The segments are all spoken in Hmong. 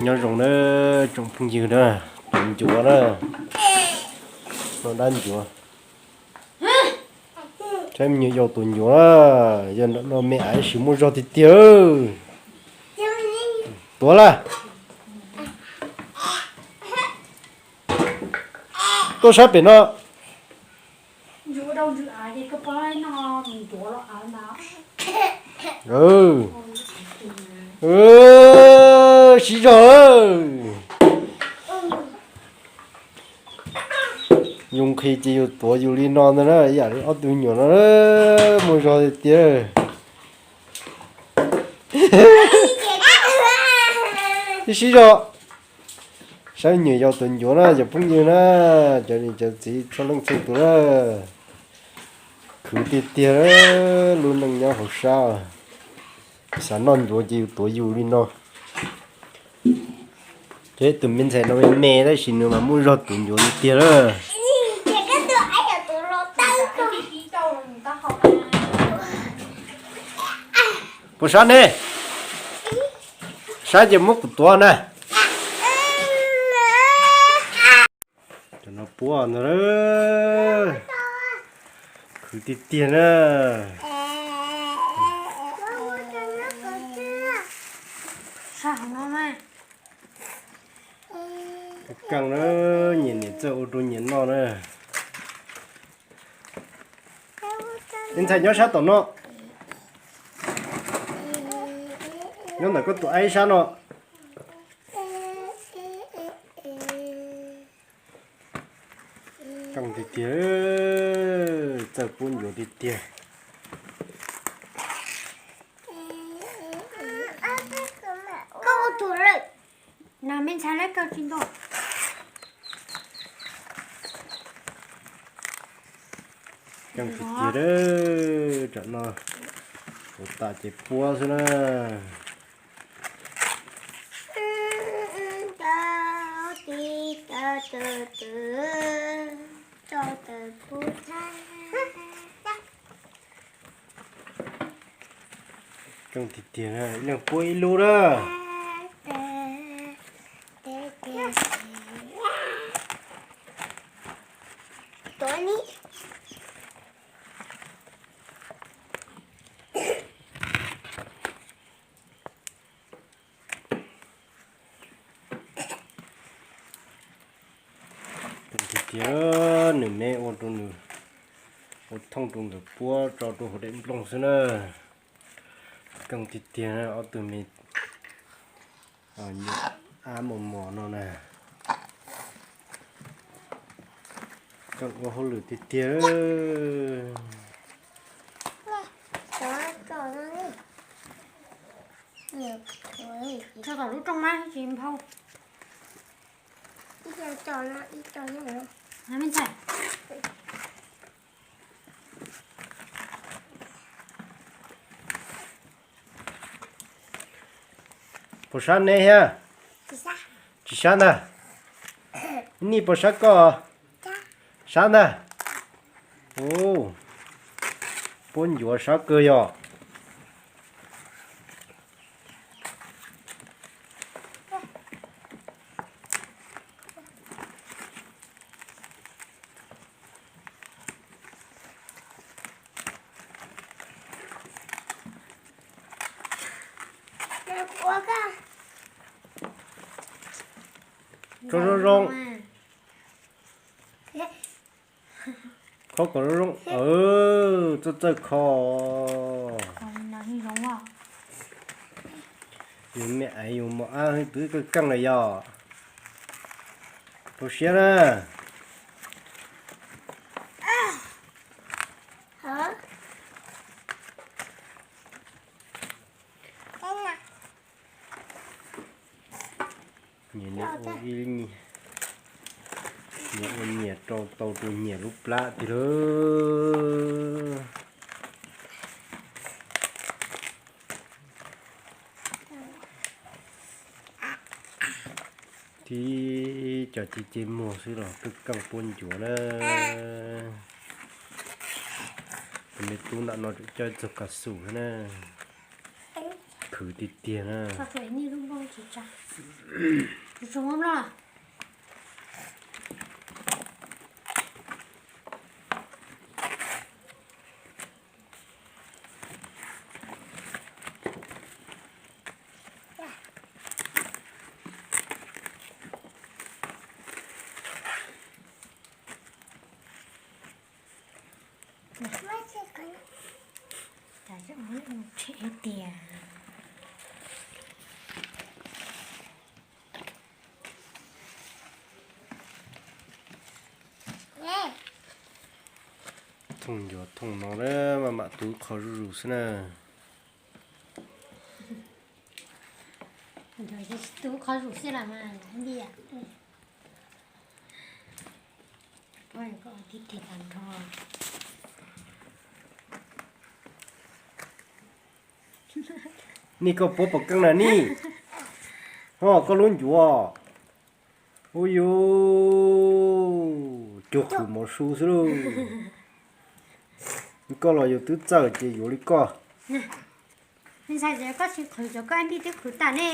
Nyob zoo na, tsoom phooj ywg na, tuav ncuav na, no dab ncuav. Saib me nyuam yaus tuav ncuav na, yog no me aiv sim muaj zog tiag tiag. Tuav lawm. Tuaj sab pem no. Sib zog. Yus nqhis ces yus tuav yus li no ntag na, ib yam li ob tug nyuam no, muaj zog tiag tiag. Sib zog. Saib me nyuam yaus tuav ncuav na, cov phooj ywg na, cov niam cov txiv txhua leej txhua tus na. Khwv tiag tiag, lub neej nyob hauv sab, xav noj ncuav ces yus tuav yus li no. Ces tus me ntxhais no me me tab sis nws mas muaj zog tuav ncuav tiag tiag lawm. Puas sab ne? Sab ces muab kuv tuav na. Cov no puab ntag, khwv tiag tiag na. Keej na, nyias niam txawj ua rau nyias noj na. Ib ntxhais nyob sab tom no, nyob ntawm koj tus aib sab no. Keej tiag tiag, txawj puab ncuav tiag tiag. Keej tiag tiag, tam no ua tas ces puab xwb na. Keej tiag tiag, ib leeg puab ib lub na. Tiag tiag, nws me ua rau nws, ua thooj rau nkawd puab tso rau hauv daim nplooj xwb na. Keej tiag tiag, ob tug me ab mos mos no na. Keej ua hauj lwm tiag tiag. Tso tom lub rooj mas tsis nphau. Puas sab neb thiab? Tsis sab ntag. Nij puas sab koj? Sab ntag. Puab ncuav sab kawg yog. Kho zoo zoo. Kho kom zoo zoo. Txawj txawj kho. Yus me aiv yus mos ab twb keej keej lawm yog. Rau siab na. Nyias ua ib, nyias ua nyias rau tau rau nyias lub plab tiag lauj. Tib co ci ce muag xwb los twb keej puab ncuav na. Tus me tub nram no tseem coj ib txog kav xum thiab na. Khwv tiag tiag na. Tshem tiag. Thooj ncuav thooj no maj mam tub qhov zuj zus xwb na. Tub qhov zuj zus xwb las mas ntiag. Tib tig tag nrho. Nej koj puab pom keej na nej. Ho koj lub ncuav. Ub yus, cuag qhwv mov su xwb lauj. Koj los yus twb txawj ces yuav li koj. Ntxhais, koj tsis qhwv, cov koj npij twb qhwv tag ne.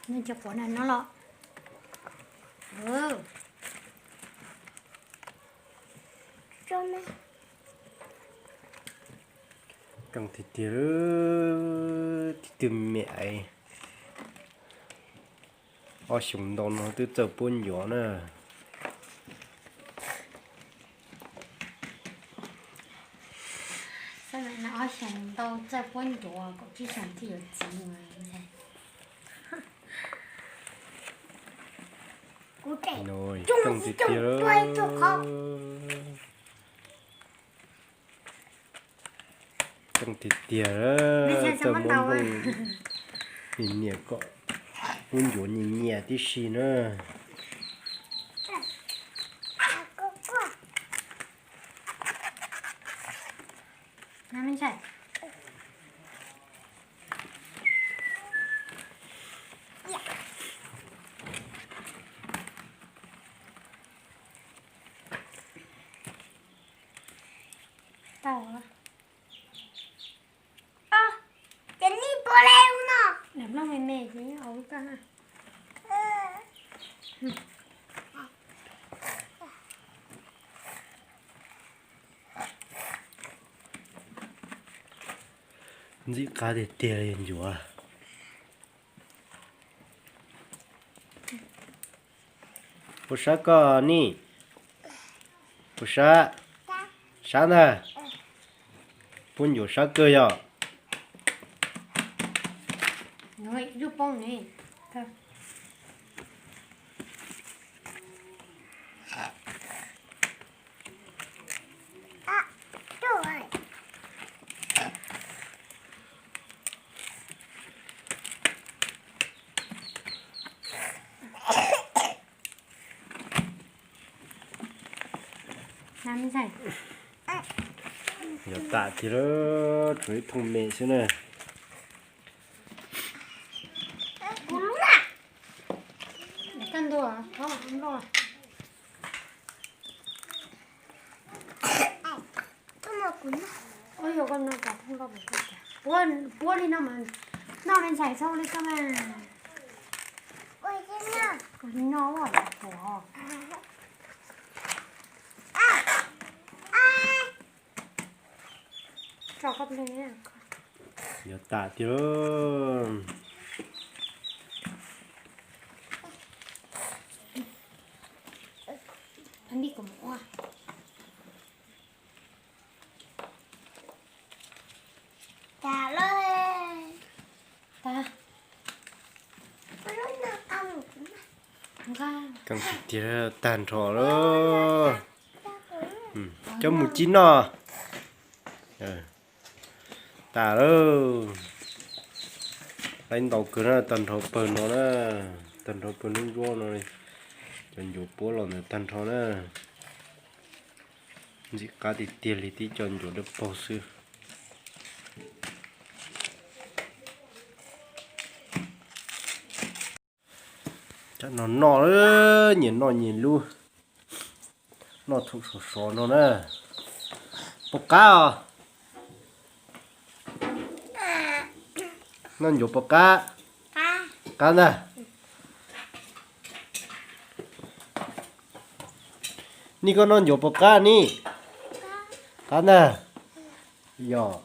Nws cov quav no los. Keej tiag tiag, tib tug me me aiv ob xyoos ntau no twb txawj puab ncuav na. Ob xyoos ntau txawj puab ncuav, kaum tsib xyoos thiaj yuav txiv. Keej tiag tiag. Keej tiag tiag, txawj muab nplooj nyiam nyiam kom puab ncuav nyias nyias tib si na. Tau. Ces nej puas le ua no? Nplooj me me ces ua koj. Ntxim qab tiag tiag li ncuav. Puas sab koj Nij? Puas sab? Sab ntag. Puab ncuav sab kawg yog. Yog tas tiag, tshuav ib thooj me xwb na. Puab li no mas noj me ntxhais txhob li koj mas. Koj li no ua puas. Yog tas tiag. Keej tiag, tag nrho lawm. Coj mus cib noj. Tas lawm. Laib ntau kawg na, tag nrho pawg no na, tag nrho pawg hnub nruab no, cov ncuav puab los ntawd tag nrho na. Ntxim qab tiag tiag li, tib co ncuav dawb paug xwb. Cov no noj, nyias noj nyias lub, noj thaum sov sov no na. Puas qab os? Noj ncuav puas qab? Qab ntag. Nej koj noj ncuav puas qab nej? Qab ntag. Yog,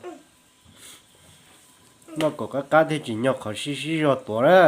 noj kom qab qab thiaj tsis nyog qhov sib sib zog tuav na.